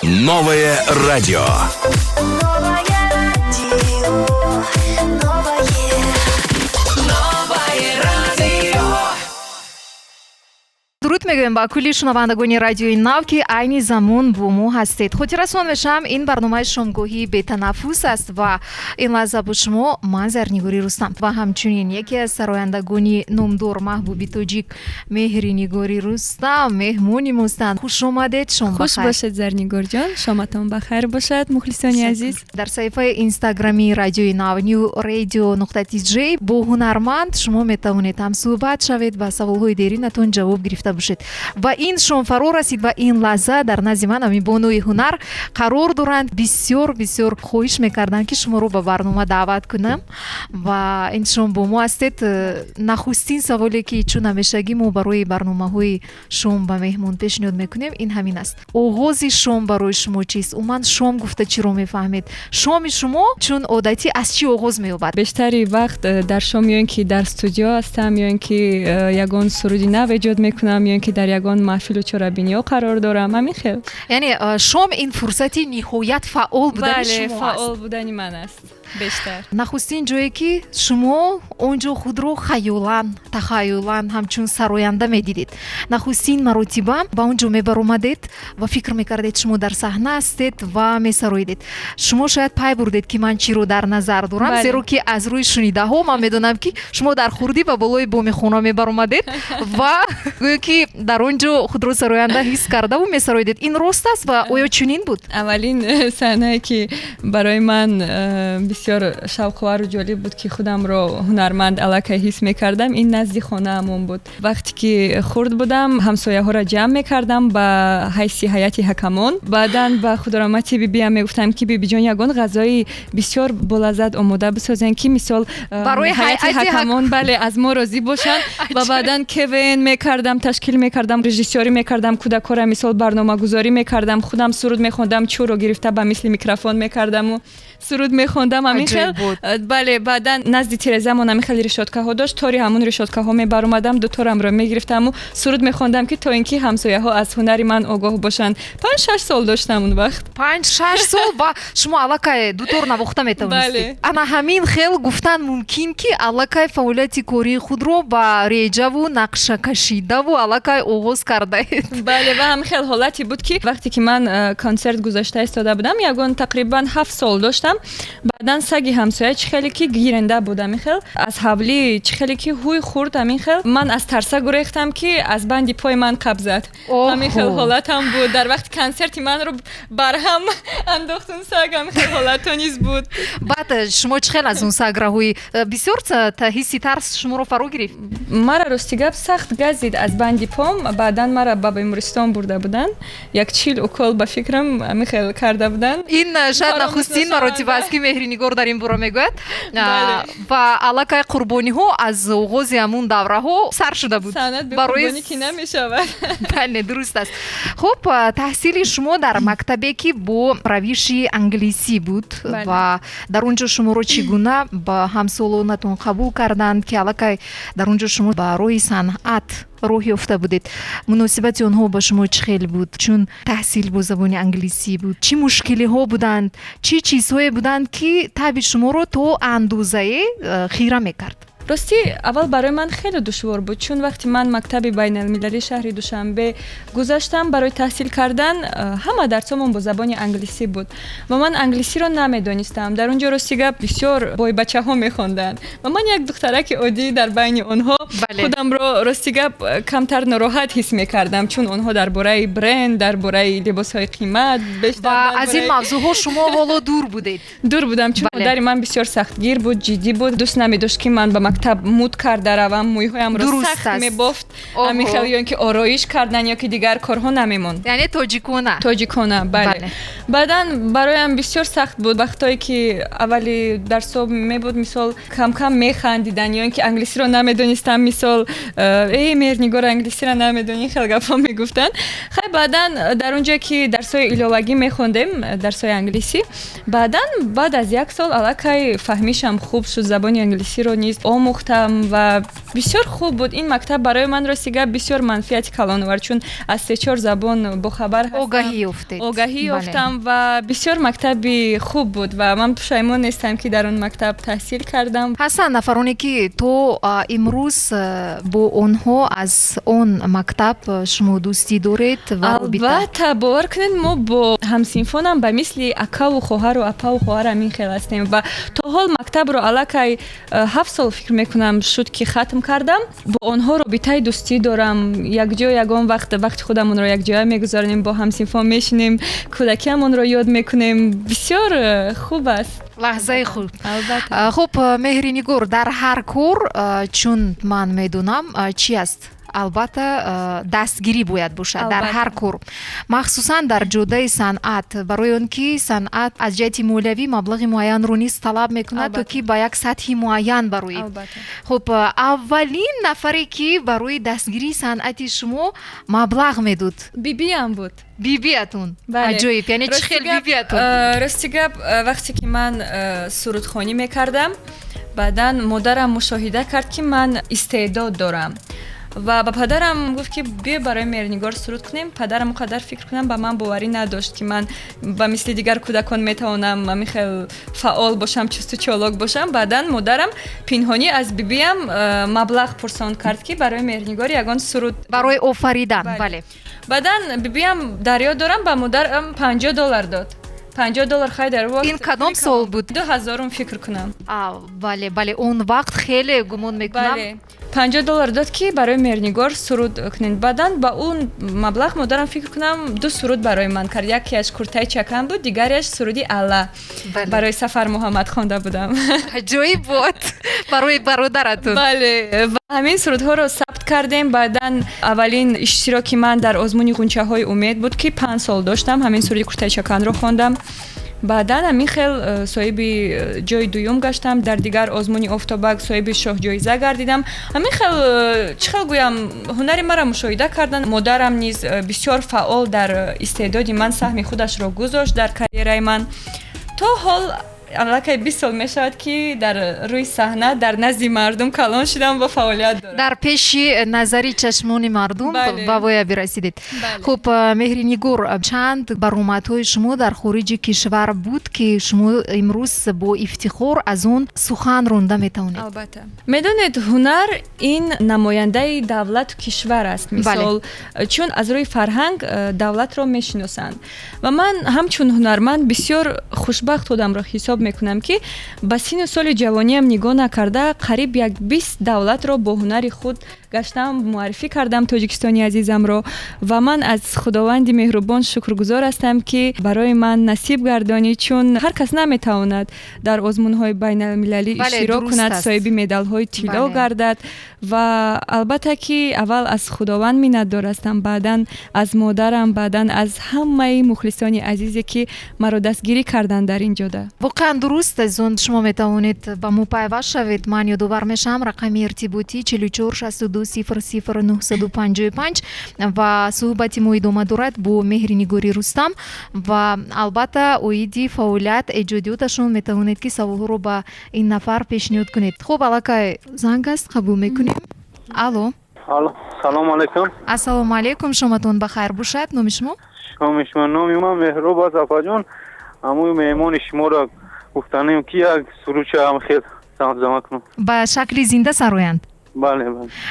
Новое радио. Новое радио, новое, Новое радио. Дуруд мегӯем ба кулли шунавандагони Радиои Нав, ки айни замон бо мо ҳастед. Хотиррасон мешавам, ин барномаи шомгоҳии «Бетанаффус» аст ва ин лаҳза бо шумо ман, Зарнигори Рустам, ва ҳамчунин яке аз сарояндагони номдор, маҳбуби тоҷик, Меҳринигори Рустам меҳмони мостанд. Хуш омадед, шом Хуш бахайр. бошед, Зарнигорҷон, шоматон бахайр бошад, мухлисони азиз. Дар саҳифаи инстаграмии Радиои Нав, newradio.tj, бо ҳунарманд шумо метавонед ҳамсӯҳбат шавед ва саволҳои деринатон ҷавоб гирифта бошед. Ва ин шом фаро расид ва ин лаҳза дар назди ман ҳамин бонуи ҳунар қарор доранд. Бисёр, бисёр хоҳиш мекардам, ки шуморо ба барнома даъват кунам ва ин шом бо мо ҳастед. Нахустин саволе, ки чун ҳамешагӣ мо барои барномаҳои шом ба меҳмон пешниҳод мекунем, ин ҳамин аст: оғози шом барои шумо чист? Умуман, шом гуфта чиро мефаҳмед? Шоми шумо чун одатӣ аз чӣ оғоз меёбад? Бештари вақт дар шом ё ин ки дар студио ҳастам, ё ин ки ягон суруди нав эҷод мекунам, ё ин ки дар ягон маҳфилу чорабиниҳо қарор дорам, ҳамин хел. Яъне шом ин фурсати ниҳоят фаъол будани Бале, шумо фаъол аст. будани ман аст бештар. Нахустин ҷое, ки шумо он ҷо худро хаёлан, тахаюлан ҳамчун сароянда медидед, нахустин маротиба ба он ҷо мебаромадед ва фикр мекардед, шумо дар саҳна ҳастед ва месароидед. Шумо шояд пай бурдед, ки ман чиро дар назар дорам. Бале. Зеро ки аз рӯи шунидаҳо ман медонам, ки шумо дар хурдӣ ба болои боми хона мебаромадед ва гӯё ки дар он ҷо худро сароянда ҳис кардаву месароидед. Ин рост аст ва оё чунин буд? Аввалин саҳнае, ки барои ман бисёр шавқовару ҷолиб буд, ки худамро ҳунарманд аллакай ҳис мекардам, ин назди хонаамон буд. Вақте ки хурд будам, ҳамсояҳоро ҷамъ мекардам ба ҳайси ҳайати ҳакамон. Баъдан ба худорамати бибиам мегуфтам, ки бибиҷон, ягон ғазои бисёр болаззат омода бисозем, ки мисол Барои ҳайати ҳайати ҳакамон, бале, аз мо розӣ бошанд. Ва баъдан КВН мекардам, ташкил мекардам, режиссёрӣ мекардам кӯдакҳоро, мисол, барномагузорӣ мекардам, худам суруд мехондам, чӯро гирифта ба мисли микрофон мекардаму суруд мехондам, ҳамин хел. Аҷоиб буд. Бале, баъдан назди тирезамон ҳамин хел решёткаҳо дошт, тори ҳамун решёткаҳо мебаромадам, дуторамро мегирифтаму суруд мехондам, ки то ин ки ҳамсояҳо аз ҳунари ман огоҳ бошанд. 5-6 сол доштам он вақт. 5-6 сол ва шумо аллакай дутор навохта метавонистед? Бале. Ана ҳамин хел гуфтан мумкин, ки аллакай фаъолияти кории худро ба реҷаву нақшакашидаву аллакай оғоз кардаед. Бале, ва ҳамин хел ҳолате буд, ки вақте ки ман консерт гузашта истода будам, ягон тақрибан 7 сол доштам, баъдан саги ҳамсоя, чӣ хеле ки гиранда буд, ҳамин хел аз ҳавлӣ чӣ хеле ки ҳуй хӯрд, ҳамин хел ман аз тарса гурехтам, ки аз банди пои ман қаб зад. Ҳамин хел ҳолатам буд. Дар вақти консерти манро барҳам андохт он саг, ҳамин хел ҳолатҳо низ буд. Баъд шумо чӣ хел аз он саг раҳоӣ? Бисёр ҳисси тарс шуморо фаро гирифт? Мара, рости гап, сахт газид аз банди пом. Баъдан мара ба бемористон бурда буданд, як 40 укол, ба фикрам, ҳамин хел карда буданд. Ин шояд Фаромӯш нахустин маротиба аст, ки Меҳринигор дар ин бора мегӯяд. Бале. Ва аллакай қурбониҳо аз оғози ҳамун давраҳо сар шуда буд. Санъат бе Барои қурбонӣ ки намешавад. Бале, дуруст аст. Хуб, таҳсили шумо дар мактабе, ки бо равиши англисӣ буд, Бале. ва дар он ҷо шуморо чӣ гуна ба ҳамсолонатон қабул карданд, ки аллакай дар он ҷо шумо ба роҳи санъат роҳ ёфта будед? Муносибати онҳо ба шумо чӣ хел буд, чун таҳсил бо забони англисӣ буд? Чӣ мушкилиҳо буданд, чӣ чизҳое буданд, ки таби шуморо то андозае хира мекард? Ростӣ, аввал барои ман хеле душвор буд, чун вақте ман мактаби байналмилалии шаҳри Душанбе гузаштам барои таҳсил кардан, ҳама дарсҳомон бо забони англисӣ буд ва ман англисиро намедонистам. Дар он ҷо, рости гап, бисёр бойбачаҳо мехонданд ва ман як духтараки оддӣ дар байни онҳо. Худамро, рости гап, камтар нороҳат ҳис мекардам, чун онҳо дар бораи бренд, дар бораи либосҳои қимат бештар Ва дар аз ин мавзӯъҳо шумо ҳоло дур будед. Дур будам, чун модари ман бисёр сахтгир буд, ҷиддӣ буд, дӯст намедошт, ки ман ба мактаб муд карда равам, мӯйҳоямро сахт мебофт, ҳамин хел, ё ин ки ороиш кардан, ё ки дигар корҳо намемонд. Яъне тоҷикона. Тоҷикона, бале. Баъдан бароям бисёр сахт буд. Вақтое ки аввали дарсҳо мебуд, мисол, камкам механдиданд, ё ин ки англисиро намедонистам, мисол, «Эй, Меҳрнигор, англисиро намедонӣ», хел гапҳо мегуфтанд. Хай, баъдан дар он ҷое ки дарсҳои иловагӣ мехондем, дарсҳои англисӣ, баъдан баъд аз як сол аллакай фаҳмишам хуб шуд, забони англисиро низ омӯхтам. Омӯхтам ва бисёр хуб буд ин мактаб барои ман. Рости гап, бисёр манфиати калон овард, чун аз се-чор забон бохабар ҳастам. Огаҳӣ ёфтед. Огаҳӣ ёфтам ва бисёр мактаби хуб буд ва ман пушаймон нестам, ки дар он мактаб таҳсил кардам. Ҳастанд нафароне, ки то имрӯз бо онҳо аз он мактаб шумо дӯстӣ доред ва робита? Албатта, бовар кунед, мо бо ҳамсинфонам ба мисли акаву хоҳару апаву хоҳар ҳамин хел ҳастем ва то ҳол мактабро аллакай 7 сол, фикр мекунам, шуд, ки хатм кардам, бо онҳо робитаи дӯстӣ дорам. Якҷо ягон вақт вақти худамонро якҷоя мегузаронем, бо ҳамсинфон мешинем, кӯдакиамонро ёд мекунем. Бисёр хуб аст. Лаҳзаи хуб. Албатта. Хуб, Меҳринигор, дар ҳар кор, чун ман медонам, чӣ аст, албатта, дастгирӣ бояд бошад дар ҳар кор, махсусан дар ҷодаи санъат, барои он ки санъат аз ҷиҳати молиявӣ маблағи муайянро низ талаб мекунад, то ки ба як сатҳи муайян бароед. Хуб, аввалин нафаре, ки барои дастгирии санъати шумо маблағ медод? Бибиам буд. Бибиатун? Аҷоиб! Яъне чӣ хел бибиатун? Рости гап, вақте ки ман сурудхонӣ мекардам, баъдан модарам мушоҳида кард, ки ман истеъдод дорам, ва ба падарам гуфт, ки биё, барои Меҳрнигор суруд кунем. Падарам он қадар, фикр кунам, ба ман боварӣ надошт, ки ман ба мисли дигар кӯдакон метавонам ҳамин хел фаъол бошам, чусту чолок бошам. Баъдан модарам пинҳонӣ аз бибиам маблағ пурсон кард, ки барои Меҳрнигор ягон суруд. Барои офаридан, бале. Баъдан бибиам, дар ёд дорам, ба модарам 50 доллар дод. 50 доллар, хай, дар вақт. Ин кадом сол буд? 2000-ум, фикр кунам. Бале, он вақт хеле, гумон мекунам. Бале, 50 доллар дод, ки барои Меҳрнигор суруд кунед. Баъдан ба он маблағ модарам, фикр кунам, ду суруд барои ман кард. Якеаш «Куртаи чакан» буд, дигареаш суруди «Алла» барои Сафар Муҳаммад хонда будам. Аҷоиб буд, барои бародаратон. Бале, ва ҳамин сурудҳоро сабт кардем. Баъдан аввалин иштироки ман дар озмуни «Ғунчаҳои умед» буд, ки 5 сол доштам. Ҳамин суруди «Куртаи чаканро» хондам. Баъдан ҳамин хел соҳиби ҷои дуюм гаштам. Дар дигар озмуни «Офтобак» соҳиби шоҳҷоиза гардидам. Ҳамин хел, чӣ хел гӯям, ҳунари маро мушоҳида карданд. Модарам низ бисёр фаъол дар истеъдоди ман саҳми худашро гузошт, дар карьераи ман. То ҳол аллакай 20 сол мешавад, ки дар рӯи саҳна, дар назди мардум калон шудам ва фаъолият дорам. Дар пеши назари чашмони мардум ба воя бирасидед. Хуб, Меҳринигор, чанд баромадҳои шумо дар хориҷи кишвар буд, ки шумо имрӯз бо ифтихор аз он сухан ронда метавонед? Албатта, медонед, ҳунар ин намояндаи давлату кишвар аст. Мисол, чун аз рӯи фарҳанг давлатро мешиносанд ва ман ҳамчун ҳунарманд бисёр хушбахт худамро ҳисоб мекунам, ки ба сину соли ҷавониам нигоҳ накарда, қариб як 20 давлатро бо ҳунари худ гаштам, муаррифӣ кардам Тоҷикистони азизамро. Ва ман аз Худованди меҳрубон шукргузор ҳастам, ки барои ман насиб гардонид, чун ҳар кас наметавонад дар озмунҳои байналмилалӣ иштирок кунад, соҳиби медалҳои тилло гардад. Ва албатта ки аввал аз Худованд миннатдор ҳастам, баъдан аз модарам, баъдан аз ҳамаи мухлисони азизе, ки маро дастгирӣ карданд дар ин ҷода. Воқеан дуруст. Азизон, шумо метавонед ба мо пайваст шавед. Ман ёдовар мешавам: рақами иртиботӣ 44 62 00 955 ва суҳбати мо идома дорад бо Меҳринигори Рустам. Ва албатта, оиди фаъолият, эҷодиёташон метавонед, ки саволҳоро ба ин нафар пешниҳод кунед. Хуб, аллакай занг аст, қабул мекунем. Алло. Алло, салому алайкум. Ассалому алайкум, шоматон ба хайр бошад. Номи шумо? Шоми шумо. Номи ман Меҳроб аст, апаҷон. Ҳамои меҳмони шуморо гуфтанем, ки як сурудча ҳам хел замзама кунам. Ба шакли зинда сароянд? Бале.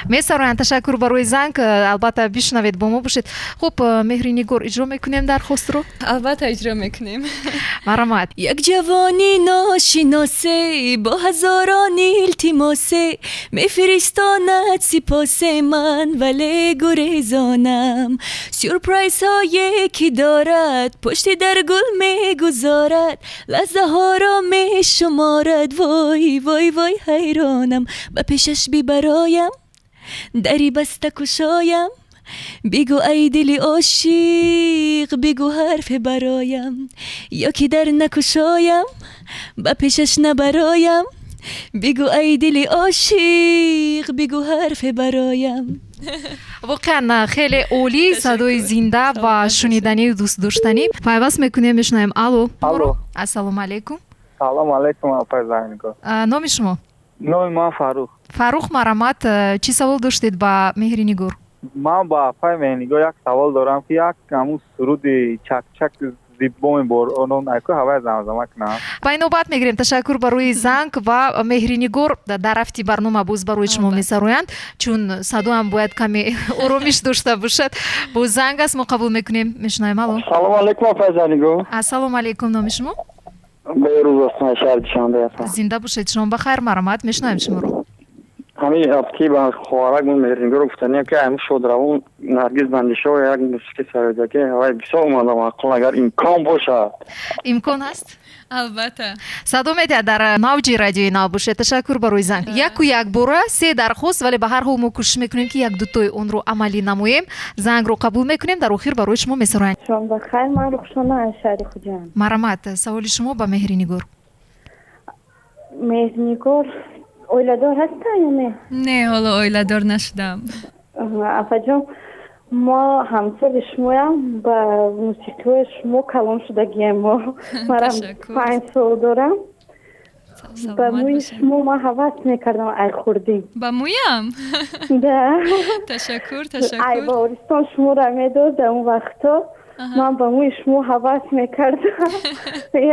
Месароянд. Ташаккур барои занг, албатта бишунавед, бо мо бошед. Хуб, Меҳринигор, иҷро мекунем дархостро? Албатта, иҷро мекунем. Марҳамат. Як ҷавони ношиносе бо ҳазорон илтимосе мефиристонад сипосе, ман вале гурезонам. Сюрпрайзҳое ки дорад, пушти дар гул мегузорад, лаҳзаҳоро мешуморад. Вой, вой, вой, ҳайронам. Ба пешаш бибароям, дари баста кушоям, бигӯ, ай дили ошиқ, бигӯ ҳарфе бароям, ё ки дар накушоям, ба пешаш набароям, бигӯ, ай дили ошиқ, бигӯ ҳарфе бароям. Воқеан хеле олӣ, садои зинда ва шуниданию дӯстдоштанӣ. Пайваст мекунем, мешунавем. Алло. Алло. Ассалому алайкум. Салому алайкум, апай Заринигор. Номи шумо? Номи ман Фаррух. Фаррух, марҳамат, чӣ савол доштед ба Меҳринигор? Ман ба апаи Меҳринигор як савол дорам, ки як ҳамун суруди чакчак зибоми борон айку ҳавай замзама кунам. Ба инобат мегирем. Ташаккур барои занг ва Меҳринигор дар рафти барнома боз барои шумо месароянд, чун садоам бояд каме оромиш дошта бошад. Боз занг аст, мо қабул мекунем, мешунавем. Алло. Салому алейкум, апаи Зарнигор. Ассалому алейкум, номи шумо? Беҳрӯз ҳастам, аз шаҳри Душанбе ҳастам. Зинда бошед, шом ба хайр, марҳамат, мешунавем шуморо. Ҳамин ки ба хоҳаракмон Меҳринигор гуфтаниям, ки ҳамин шодравон Наргиз Бандишова як мусиқӣ сароида, ки ҳавай бисёр омада маъқул, агар имкон бошад. Имкон ҳаст. Албатта. Садо медиҳад, дар мавҷи радиои Нав бошед. Ташаккур барои занг. Яку якбора се дархост, вале ба ҳар ҳол мо кӯшиш мекунем, ки як дутои онро амалӣ намоем. Зангро қабул мекунем, дар охир барои шумо месароянд. Шом ба хайр, ман Рухшона аз шаҳри Хуҷанд. Марҳамат, саволи шумо ба Меҳринигор. Меҳринигор оиладор ҳастан ё не? Не, ҳоло оиладор нашудам. Апаҷон, мо ҳамсоли шумоям, ба мусиқиҳои шумо калон шудагием мо. Манам Ташаккур. 5 сол дорам. Ба Саломат мӯи бошед. шумо ман ҳавас мекардам, ай хурдӣ. Ба мӯям? Да. Ташаккур. Ай Ташаккур. Баҳористон шуморо медод, дар он вақтҳо ман ба мӯи шумо ҳавас мекардам.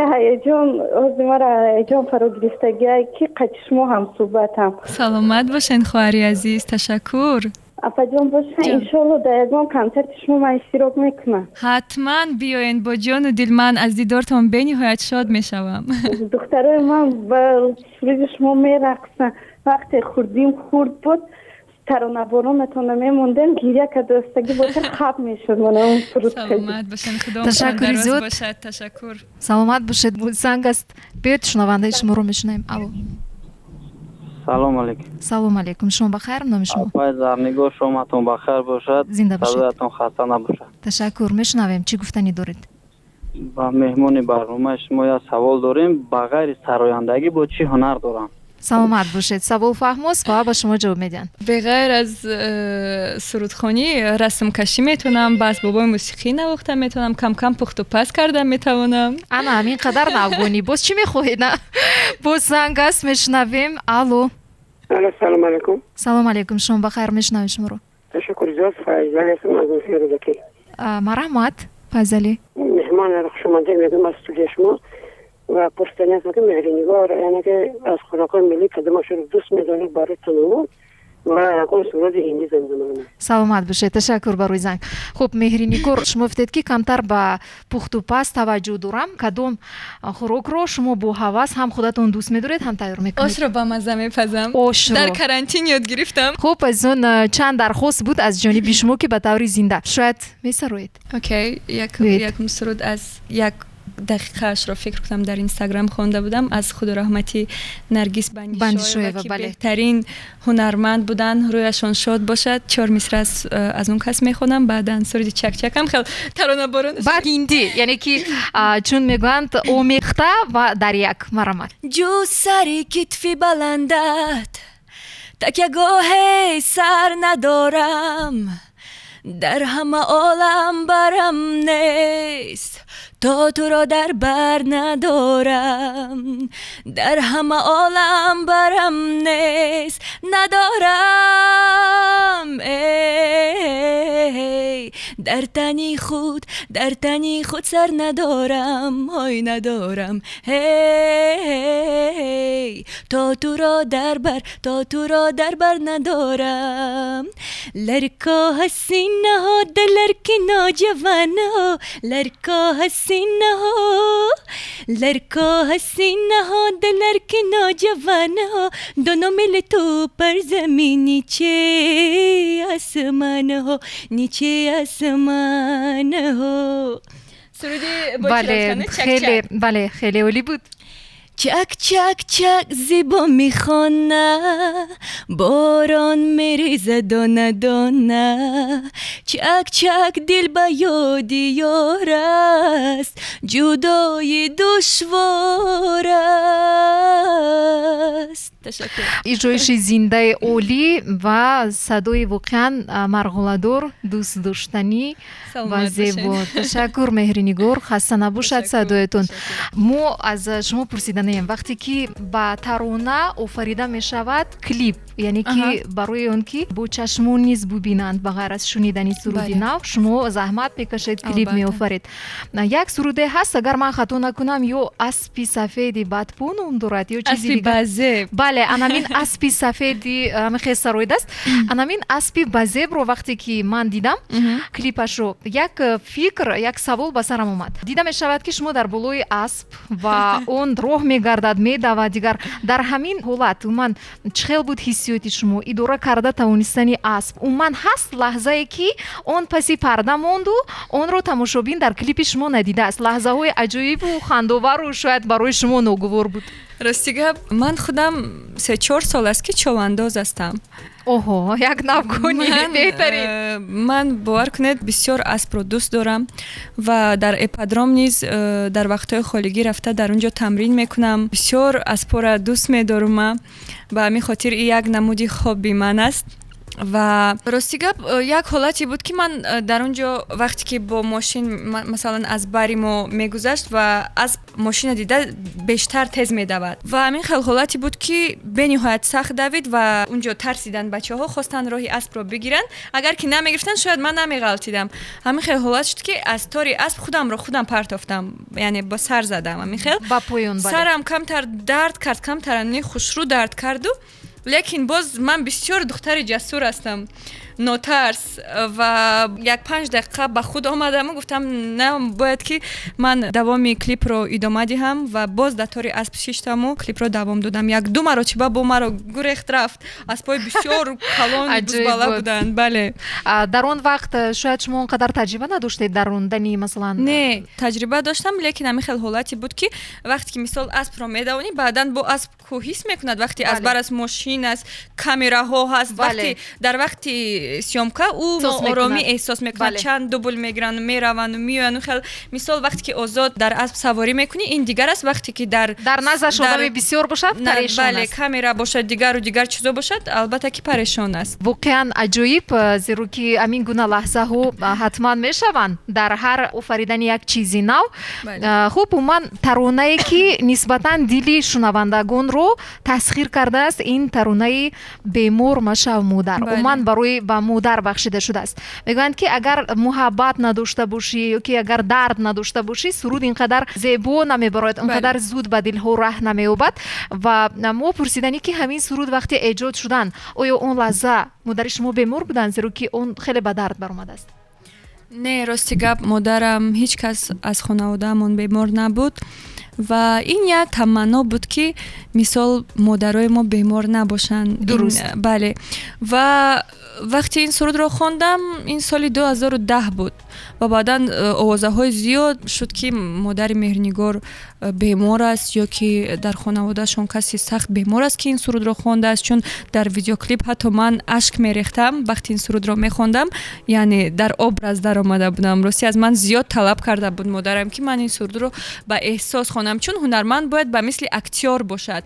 Я ҳаяҷон ҳозир мара ҳаяҷон фаро гирифтагиай, ки қачи шумо ҳамсӯҳбатам. Саломат бошед, хоҳари азиз, ташаккур. Апаҷон, бошан, иншоалло дар ягон консерти шумо ман иштирок мекунам. Ҳатман биёен, бо ҷону дил, ман аз дидортон бениҳоят шод мешавам. Духтарои ман ба суруди шумо мерақсанд. Вақте хурдим хурд буд, таронаборонатонро мемондем, гиря кардастагӣ боша, хаб мешуд мана он суруд. Саломат бошед, худо Ташаккури дароз зиёд. бошад, ташаккур. Саломат бошед. Занг аст, биёед, шунавандаи шуморо мешунавем. Алло. Салом алейкум. Салом алейкум, шумо ба хайр, номи шумо? Апаи Зарнигор, шоматон бахайр бошад. Зинда бошед. Садоятон хаста набошад. Ташаккур, мешунавем, чӣ гуфтанӣ доред? Ба меҳмони барномаи шумо як савол дорем: ба ғайри сарояндагӣ бо чӣ ҳунар дорам? Саломат бошед, савол фаҳмост ва ба шумо ҷавоб медиҳанд. Беғайр аз сурудхонӣ расмкашӣ метавонам, ба асбобҳои мусиқӣ навохта метавонам, камкам пухтупаз карда метавонам. Ана ҳамин қадар навгонӣ, боз чӣ мехоҳед, на? Боз занг аст, мешунавем. Алло. Алло, салом алейкум. Салом алейкум, шумо ба хайр, мешунавем шуморо. Ташаккур зиёд, Файзалӣ ҳастам аз ноҳияи Рӯдакӣ. Марҳамат, Файзалӣ. Меҳмонро хушомадед мегӯям аз студияи шумо ва пурсиданӣ ҳастам, ки Меҳринигор, яъне ки аз хӯрокҳои миллӣ кадомашро дӯст медоред барои танаввуъ ва ягон суруди ҳиндӣ замзама кунад. Саломат бошед, ташаккур барои занг. Хуб, Меҳринигор, шумо гуфтед, ки камтар ба пухтупаз таваҷҷӯҳ дорам. Кадом хӯрокро шумо бо ҳавас ҳам худатон дӯст медоред, ҳам тайёр мекунед? Ошро ба мазза мепазам. Ошро. Дар карантин ёд гирифтам. Хуб, азизон, чанд дархост буд аз ҷониби шумо, ки ба таври зинда шояд месароед. Окей, Биёед. якум суруд аз як дақиқаашро фикр кунам, дар Инстаграм хонда будам, аз худораҳматӣ Наргиз Бандишоева, Бандишоева, ки бале. беҳтарин ҳунарманд буданд, рӯяшон шод бошад. Чор мисра аз он кас мехонам, баъдан суруди чакчакам хел таронаборон. Баъд ҳиндӣ, яъне ки чун мегӯянд, омехта ва дар як. Марҳамат. Ҷуз сари китфи баландат такягоҳе сар надорам, дар ҳама олам барам нест, то туро дар бар надорам, дар ҳама олам барам нест, надорам. Эй, дар тани худ, дар тани худ сар надорам, ҳой, надорам. Эй, то туро дар бар, то туро дар бар надорам. लड़को हसीना हो, लड़की नौजवान हो, लड़को हसीना हो, लड़को हसीना हो, लड़की नौजवान हो, दोनों मिले तो ऊपर जमीन नीचे आसमान हो, नीचे आसमान हो. Суруди Бале, хеле, бале, хеле олӣ буд. Чак чак чак зибо мехона, борон мереза дона дона, чак чак дил ба ёди ёр аст, ҷудоӣ душвор аст. Ташаккур. Иҷроиши зиндаи олӣ ва садои воқеан марғуладор, дӯстдоштанӣ ва зебо. Ташаккур, Меҳринигор, хаста набошад садоятон. Мо аз шумо пурсиданаем, вақте ки ба тарона офарида мешавад клип, яъне ки барои он ки бо чашмон низ бубинанд, ба ғайр аз шунидани суруди нав, шумо заҳмат мекашед, клип меофаред. Як суруде ҳаст, агар ман хато накунам, ё аспи сафеди бадпӯ ном дорад, ё чизи дигар. Бале, анамин аспи сафеди хез сароидааст. Анамин аспи базебро вақте ки ман дидам клипашро, як фикр, як савол ба сарам омад. Дида мешавад, ки шумо дар болои асп ва он роҳ мегардад, медавад. Дигар дар ҳамин ҳолат умуман чӣ хел буд ҳиссиёти шумо, идора карда тавонистани асп? Умуман ҳаст лаҳзае, ки он паси парда монду онро тамошобин дар клипи шумо надидааст, лаҳзаҳои аҷоибу хандовару шояд барои шумо ногувор буд? Рости гап, ман худам 3-4 сол аст, ки човандоз ҳастам. Оҳо, як навгони беҳтарин. Ман, бовар кунед, бисёр аспро дӯст дорам ва дар ипподром низ дар вақтҳои холигӣ рафта дар он ҷо тамрин мекунам. Бисёр аспҳоро дӯст медорум. Ба ҳамин хотир ин як намуди хобби ман аст. Ва рости гап, як ҳолате буд, ки ман дар он ҷо вақте ки бо мошин, масалан, аз бари мо мегузашт ва асп мошина дида бештар тез медавад, ва ҳамин хел ҳолате буд, ки бениҳоят сахт давид ва он ҷо тарсиданд бачаҳо, хостанд роҳи аспро бигиранд. Агар ки намегирифтанд, шояд ман намеғалтидам. Ҳамин хел ҳолат шуд, ки аз тори асп худамро худам партофтам, яъне ба сар задам. Ҳамин хел сарам камтар дард кард, камтар хушрӯ дард карду, лекин боз ман бисёр духтари ҷасур ҳастам, нотарс, ва як 5 дақиқа ба худ омадаму гуфтам, на, бояд ки ман давоми клипро идома диҳам, ва боз дар тори асп шиштаму клипро давом додам. Як ду маротиба бо маро гурехт, рафт. Аспҳои бисёр калон, бузбала буданд, бале. Дар он вақт шояд шумо он қадар таҷриба надоштед дар рондани, масалан? Не, таҷриба доштам, лекин ҳамин хел ҳолате буд, ки вақте ки, мисол, аспро медавонӣ, баъдан бо асп ку ҳис мекунад, вақте аз бар аст, мошин аст, камераҳо ҳаст, вақте дар вақти съёмка ӯ нооромӣ эҳсос мекунад, чанд дубл мегиранду мераванду меоянду хел. Мисол, вақте ки озод дар асп саворӣ мекунӣ, ин дигар аст, вақте ки дар дар наздаш одами бисёр бошад, парешон. Бале, камера бошад, дигару дигар чизо бошад, албатта ки парешон аст. Воқеан аҷоиб, зеро ки ҳамин гуна лаҳзаҳо ҳатман мешаванд дар ҳар офаридани як чизи нав. Хуб, умуман таронае, ки нисбатан дили шунавандагонро тасхир кардааст, ин таронаи «Бемор машав, модар», умуман барои ба модар бахшида шудааст. Мегӯянд, ки агар муҳаббат надошта бошӣ ё ки агар дард надошта бошӣ, суруд ин қадар зебо намебарояд, он қадар зуд ба дилҳо раҳ намеёбад. Ва мо пурсиданӣ, ки ҳамин суруд вақте эҷод шудан, оё он лаҳза модари шумо бемор буданд, зеро ки он хеле ба дард баромадааст? Не, рости гап, модарам, ҳеҷ кас аз хонаводаамон бемор набуд ва ин як таманно буд, ки, мисол, модарои мо бемор набошанд. Дуруст. Бале, ва вақте ин сурудро хондам, ин соли 2010 буд, ва баъдан овозаҳои зиёд шуд, ки модари Меҳрнигор бемор аст ё ки дар хонаводаашон касе сахт бемор аст, ки ин сурудро хондааст, чун дар видеоклип ҳатто ман ашк мерехтам вақти ин сурудро мехондам, яъне дар образ даромада будам. Ростӣ, аз ман зиёд талаб карда буд модарам, ки ман ин сурудро ба эҳсос хонам, чун ҳунарманд бояд ба мисли актёр бошад.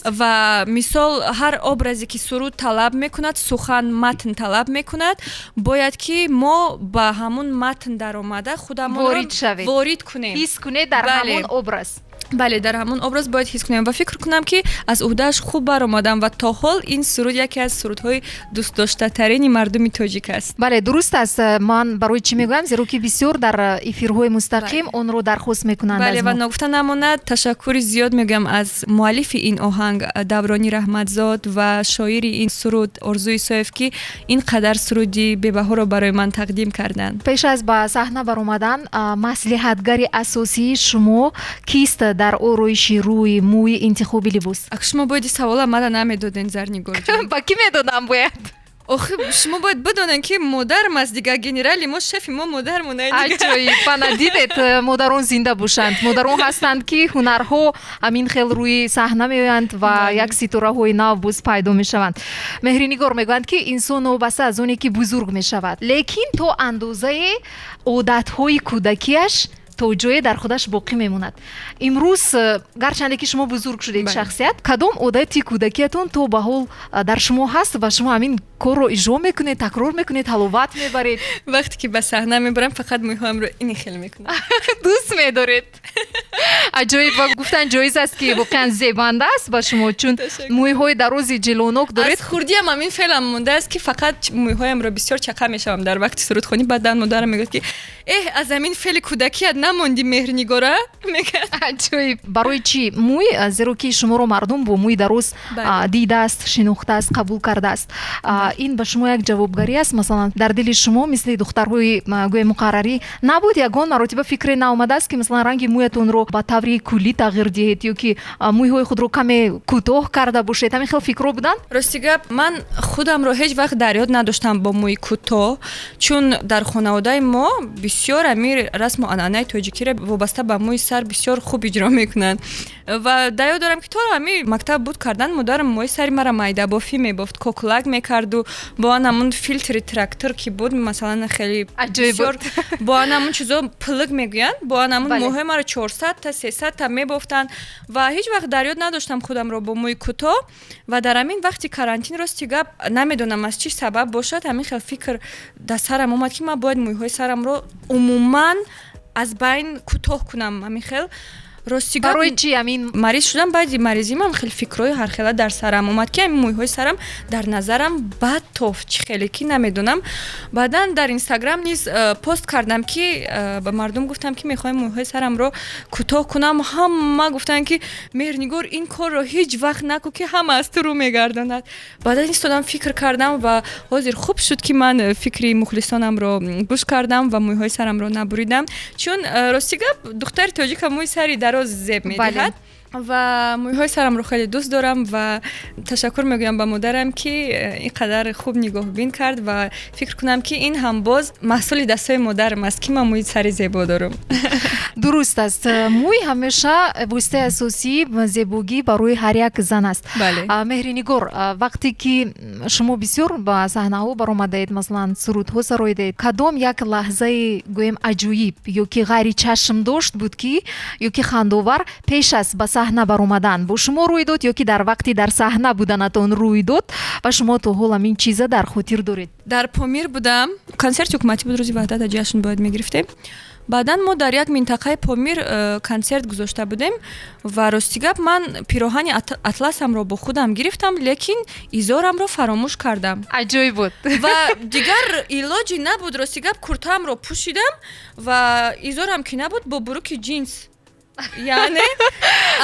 Ва, мисол, ҳар образе ки суруд талаб мекунад, сухан, матн талаб мекунад, бояд ки мо ба ҳамун матн даромада худамонро ворид кунем. Ҳис кунед дар ҳамон образ. Бале, дар ҳамон образ бояд ҳис кунем, ва фикр кунам, ки аз уҳдааш хуб баромадам ва то ҳол ин суруд яке аз сурудҳои дӯстдоштатарини мардуми тоҷик аст. Бале, дуруст аст. Ман барои чӣ мегӯям? Зеро ки бисёр дар эфирҳои мустақим онро дархост мекунанд. Бале, ва ногуфта намонад, ташаккури зиёд мегӯям аз муаллифи ин оҳанг Даврони Раҳматзод ва шоири ин суруд Орзу Исоев, ки ин қадар суруди бебаҳоро барои ман тақдим карданд. Пеш аз ба саҳна баромадан маслиҳатгари асосии шумо кист дар ороиши рӯи, мӯи, интихоби либос? Ак, шумо бояд савола мара намедоден, Зарнигорҷон. Ба кӣ медодам бояд? Охи, шумо бояд бидонед, ки модарам аст дигар, генерали мо, шефи мо модармон. Аҷоиб! Бана, дидед, модарон зинда бошанд. Модарон ҳастанд, ки ҳунарҳо ҳамин хел рӯи саҳна меоянд ва як ситораҳои нав боз пайдо мешаванд. Меҳринигор, мегӯянд, ки инсон новобаста аз оне ки бузург мешавад, лекин то андозае одатҳои кӯдакиаш То ҷое дар худаш боқӣ мемонад. Имрӯз, гарчанде ки шумо бузург шудед, шахсият, кадом одати кӯдакиятон то ба ҳол дар шумо ҳаст ва шумо ҳамин корро иҷро мекунед, такрор мекунед, ҳаловат мебаред? Вақте ки ба саҳна мебарам, фақат мӯйҳоямро ини хел мекунам. Дӯст медоред. Аҷоиб, ва гуфтан ҷоиз аст, ки воқеан зебанда аст ба шумо, чун мӯйҳои дарози ҷилонок доред. Аз хурдиам ҳамин феълам мондааст, ки фақат мӯйҳоямро бисёр чақа мешавам дар вақти сурудхонӣ. Баъдан модарам мегӯяд, ки эҳ, аз ҳамин феъли кӯдакият намондӣ, Меҳрнигора, мегӯяд. Аҷоиб. Барои чӣ мӯй? Зеро ки шуморо мардум бо мӯи дароз дидааст, шинохтааст, қабул кардааст. Ин ба шумо як ҷавобгарӣ аст. Масалан, дар дили шумо, мисли духтарҳои, гӯем, муқаррарӣ набуд, ягон маротиба фикре наомадааст, ки масалан ранги мӯятонро ба таври куллӣ тағйир диҳед ё ки мӯйҳои худро каме кӯтоҳ карда бошед? Ҳамин хел фикрҳо буданд? Рости гап, ман худамро ҳеҷ вақт дар ёд надоштам бо мӯи кӯтоҳ, чун дар хонаводаи мо бисёр ҳамин расму анъанаи тоҷикиро вобаста ба мӯи сар бисёр хуб иҷро мекунанд. Ва дар ёд дорам, ки то ҳамин мактаб буд кардан, модарам мӯи сари мара майдабофӣ мебофт, коклак мекарду бо ан ҳамун филтри трактор ки буд, масалан, хеле бисёр бо ан ҳамун чизо, плик мегӯянд, бо ан ҳамун мӯҳои маро 400-та, 300-та мебофтанд. Ва ҳеҷ вақт дар ёд надоштам худамро бо мӯи кӯтоҳ. Ва дар ҳамин вақти карантин, рости гап, намедонам, аз чӣ сабаб бошад, ҳамин хел фикр дар сарам омад, ки ман бояд мӯйҳои сарамро умуман аз байн кӯтоҳ кунам. Ҳамин хел, рости гап. Барои чӣ ҳамин? Мариз шудам. Баъди маризимам хеле фикрҳои ҳархела дар сарам омад, ки ҳамин мӯйҳои сарам дар назарам бад тофт, чӣ хеле ки намедонам. Баъдан дар Инстаграм низ пост кардам, ки ба мардум гуфтам, ки мехоҳем мӯйҳои сарамро кӯтоҳ кунам. Ҳама гуфтанд, ки Меҳрнигор, ин корро ҳеҷ вақт накун, ки ҳама аз ту рӯ мегардонад. Баъдан истодам, фикр кардам ва ҳозир хуб шуд, ки ман фикри мухлисонамро гӯш кардам ва мӯйҳои сарамро набуридам, чун, рости гап, духтари тоҷика мӯи сари дароз зеб медиҳад. Ва мӯйҳои сарамро хеле дӯст дорам ва ташаккур мегӯям ба модарам, ки ин қадар хуб нигоҳбин кард. Ва фикр кунам, ки ин ҳам боз маҳсули дастҳои модарам аст, ки ман мӯи сари зебо дорам. Дуруст аст, мӯй ҳамеша воситаи асосии зебогӣ барои ҳар як зан аст. Меҳринигор, вақте ки шумо бисёр ба саҳнаҳо баромадаед, масалан, сурудҳо сароидаед, кадом як лаҳзаи, гӯем, аҷоиб ё ки ғайричашмдошт буд, ки ё ки хандовар пеш аз ба саҳна баромадан бо шумо рӯй дод ё ки дар вақти дар саҳна буданатон рӯй дод ва шумо то ҳол ҳамин чиза дар хотир доред? Дар Помир будам, консерти ҳукуматӣ буд, рӯзи Ваҳдата ҷашн бояд мегирифтем. Баъдан мо дар як минтақаи Помир консерт гузошта будем ва, рости гап, ман пироҳани атласамро бо худам гирифтам, лекин изорамро фаромӯш кардам. Аҷоиб буд. Ва дигар илоҷе набуд, рости гап, куртаамро пӯшидам ва изорам ки набуд, бо буруки ҷинс, яъне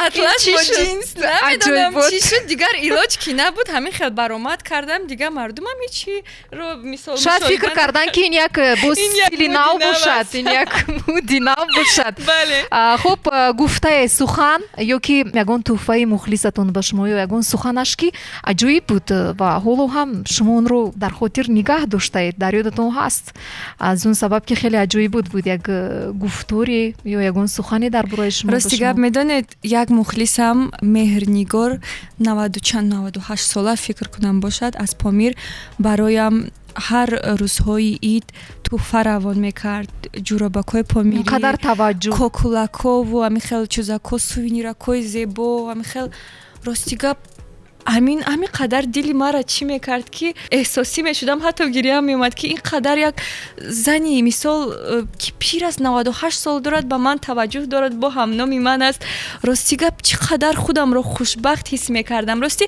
атлас бо ҷинс, намедонам, чӣ шуд, дигар илоҷ ки набуд, ҳамин хел баромад кардам. Дигар мардумам ҳечиро мисол Шояд фикр кардан, ки ин як боз стили нав бошад, ин як муди нав бошад. Бале. Хуб, гуфтае сухан ё ки ягон тӯҳфаи мухлисатон ба шумо ё ягон суханаш, ки аҷоиб буд ва ҳоло ҳам шумо онро дар хотир нигаҳ доштаед, дар ёдатон ҳаст, аз он сабаб ки хеле аҷоиб буд, як гуфторе ё ягон сухане дар бораи шумо? Рости гап, медонед, як мухлисам Меҳрнигор, наваду чанд, 98 сола фикр кунам бошад, аз Помир бароям ҳар рӯзҳои ид тӯҳфа равон мекард: ҷуробакҳои помирӣ. Қадар таваҷҷӯҳ. Кокулакову ҳамин хел чузако, сувениракҳои зебо, ҳамин хел. Рости гап, ҳамин қадар дили маро чӣ мекард, ки эҳсосӣ мешудам, ҳатто гиряам меомад, ки ин қадар як зани, мисол, ки пир аст, 98 сол дорад, ба ман таваҷҷӯҳ дорад, бо ҳамноми ман аст. Рости гап, чӣ қадар худамро хушбахт ҳис мекардам. Ростӣ,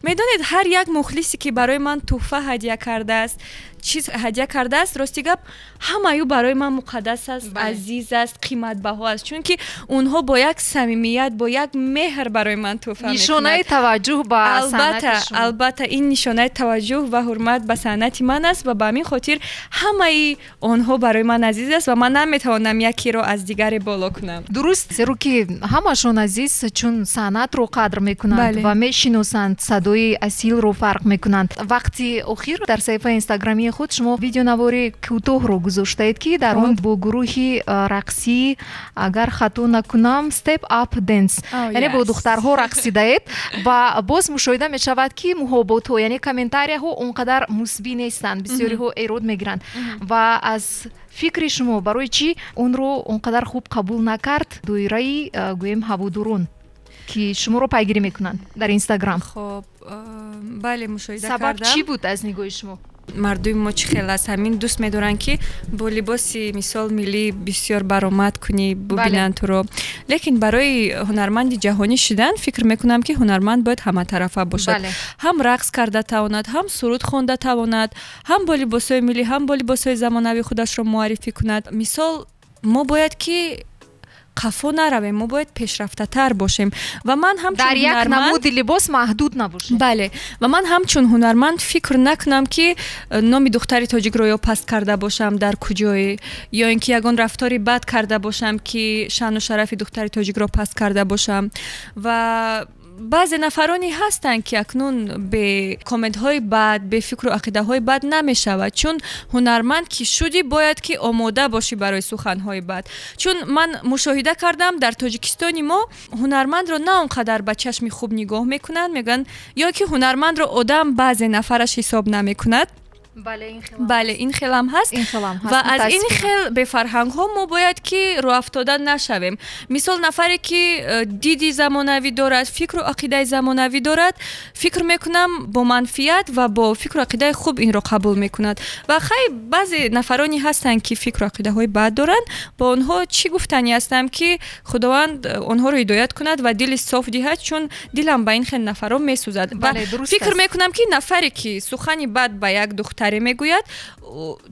медонед, ҳар як мухлисе, ки барои ман тӯҳфа ҳадя кардааст, чиз ҳадя кардааст, рости гап, ҳамаю барои ман муқаддас аст, азиз аст, қиматбаҳо аст, чунки онҳо бо як самимият, бо як меҳр барои ман тӯҳфа. Нишонаи таваҷҷӯҳ ба Албатта, албатта, ин нишонаи таваҷҷӯҳ ва ҳурмат ба санъати ман аст ва ба ҳамин хотир ҳамаи онҳо барои ман азиз аст ва ман наметавонам якеро аз дигаре боло кунам. Дуруст, зеро ки ҳамашон азиз, чун санъатро қадр мекунанд ва мешиносанд, садои асилро фарқ мекунанд. Вақти охир дар саҳифаи инстаграмии худ шумо видеонавори кӯтоҳро гузоштаед, ки дар он бо гурӯҳи рақсӣ, агар хато накунам, Step Up Dance, яъне бо духтарҳо рақсидаед ва боз мушоҳида мешавад, ки муҳоботҳо, яъне комментарияҳо он қадар мусбӣ нестанд, бисёриҳо эрод мегиранд ва аз Фикри шумо, барои чӣ онро он қадар хуб қабул накард доираи, гӯем, ҳаводорон, ки шуморо пайгирӣ мекунанд дар Инстаграм? Хоб, бале, мушоҳида Сабаб кардам. чӣ буд аз нигоҳи шумо? Мардуми мо чӣ хел аст, ҳамин дӯст медоранд, ки бо либоси, мисол, миллӣ бисёр баромад кунӣ, бубинанд туро. Лекин барои ҳунарманди ҷаҳонӣ шидан, фикр мекунам, ки ҳунарманд бояд ҳаматарафа бошад: ҳам рақс карда тавонад, ҳам суруд хонда тавонад, ҳам бо либосҳои миллӣ, ҳам бо либосҳои замонавӣ худашро муаррифӣ кунад. Мисол, мо бояд ки қафо наравем, мо бояд пешрафтатар бошем ва ман ҳамчун Дар як ҳунарманд намуди либос маҳдуд набошед. Бале, ва ман ҳамчун ҳунарманд фикр накунам, ки номи духтари тоҷикро ё паст карда бошам дар куҷое, ё ин ки ягон рафтори бад карда бошам, ки шаъну шарафи духтари тоҷикро паст карда бошам. Ва баъзе нафароне ҳастанд, ки акнун бе комментҳои бад, бе фикру ақидаҳои бад намешавад, чун ҳунарманд ки шудӣ, бояд ки омода бошӣ барои суханҳои бад. Чун ман мушоҳида кардам, дар Тоҷикистони мо ҳунармандро на он қадар ба чашми хуб нигоҳ мекунанд, мегӯянд, ё ки ҳунармандро одам баъзе нафараш ҳисоб намекунад. Бале, ин хелам Бале, ин хелам ҳаст. Ин хелам ҳаст, Ва аз ин мутаассифона. хел бефарҳангҳо мо бояд ки рӯафтода нашавем. Мисол, нафаре ки диди замонавӣ дорад, фикру ақидаи замонавӣ дорад, фикр мекунам, бо манфиат ва бо фикру ақидаи хуб инро қабул мекунад. Ва хай, баъзе нафароне ҳастанд, ки фикру ақидаҳои бад доранд. Бо онҳо чӣ гуфтанӣ ҳастам, ки Худованд онҳоро ҳидоят кунад ва дили соф диҳад, чун дилам ба ин хел нафарон месӯзад. Ва Бале, дуруст фикр аст. мекунам, ки нафаре ки сухани бад ба як духтаре мегӯяд,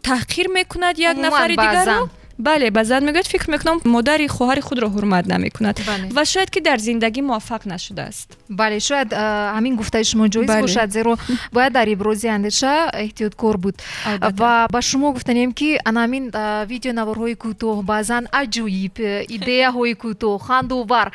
таҳқир мекунад як Умуман нафари ба дигарро, зан. Бале, ба зан мегӯяд, фикр мекунам, модари хоҳари худро ҳурмат намекунад ва шояд ки дар зиндагӣ муваффақ нашудааст. Бале, шояд ҳамин гуфтаи шумо ҷоиз бошад, зеро бояд дар ибрози андеша эҳтиёткор буд. Ва ба шумо гуфтанем, ки ана ҳамин видеонаворҳои кӯтоҳ, баъзан аҷоиб, идеяҳои кӯтоҳ, хандовар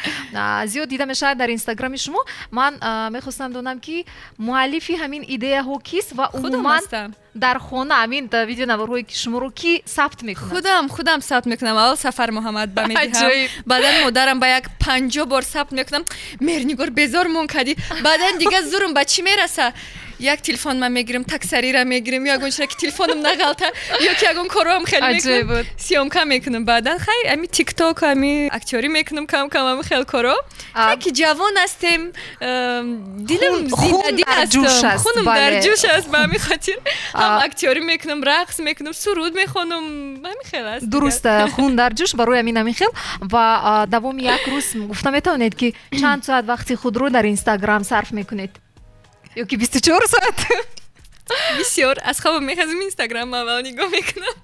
зиёд дида мешавад дар Инстаграми шумо. Ман мехостам донам, ки муаллифи ҳамин идеяҳо кист ва Худам умуман ҳастам. дар хона ҳамин видеонаворҳое ки шуморо кӣ сабт мекунад? Худам сабт мекунам. Аввал Сафар Муҳаммад ба медиҳам, баъдан модарам ба як 50 бор сабт мекунам: «Меҳрнигор, безор мон кардӣ». Баъдан дига зурум ба чӣ мераса, як телефон ман мегирам, таксарира мегирам, ё ягон чиро, ки телефонам нағалта, ё ки ягон кором хеле мекунам, съёмка мекунам. Баъдан хай, ами Тикток, ами актёрӣ мекунам, кам кам ами хел коро. Хай, ки ҷавон ҳастем, дилам зиндадил ҳастам, хунам дар ҷӯш аст. Ба ҳамин хотир ҳам актёрӣ мекунам, рақс мекунам, суруд мехонам, ҳамин хел аст. Дуруст, хун дар ҷӯш, барои ҳамин хел. Ва давоми як рӯз гуфта метавонед, ки чанд соат вақти худро дар Инстаграм сарф мекунед ё ки 24 соат? Бисёр. Аз хобам мехезам, Инстаграм аввал нигоҳ мекунам.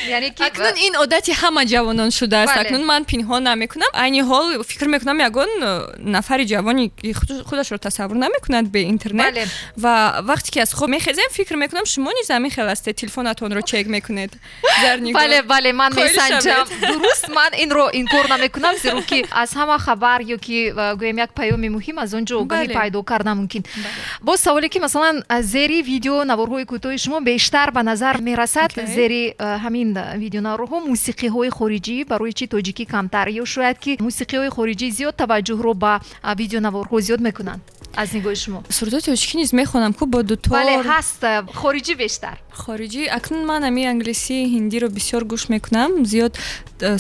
Яъне ки Акнун ин одати ҳама ҷавонон шудааст. Акнун ман пинҳон намекунам, айни ҳол фикр мекунам, ягон нафари ҷавоне худашро тасаввур намекунад бе интернет. Ва вақте ки аз хоб мехезем, фикр мекунам, шумо низ ҳамин хел ҳастед, телефонатонро чек мекунед. Бале, ман месанҷам, дуруст. Ман инро инкор намекунам, зеро ки аз ҳама хабар ё ки гӯем як паёми муҳим аз он ҷо огаҳӣ пайдо карда мумкин. Боз саволе, ки масалан зери видео наворҳои кӯтоҳи шумо бештар ба назар мерасад, зери ҳамин видеонаворҳо мусиқиҳои хориҷӣ. Барои чӣ тоҷикӣ камтар? Ё шояд ки мусиқиҳои хориҷӣ зиёд таваҷҷӯҳро ба видеонаворҳо зиёд мекунанд аз нигоҳи шумо? Сурудҳои тоҷикӣ низ мехонам ку, бо дутор. Бале, ҳаст, хориҷӣ бештар. Хориҷӣ акнун ман ами англисӣ, ҳиндиро бисёр гӯш мекунам. Зиёд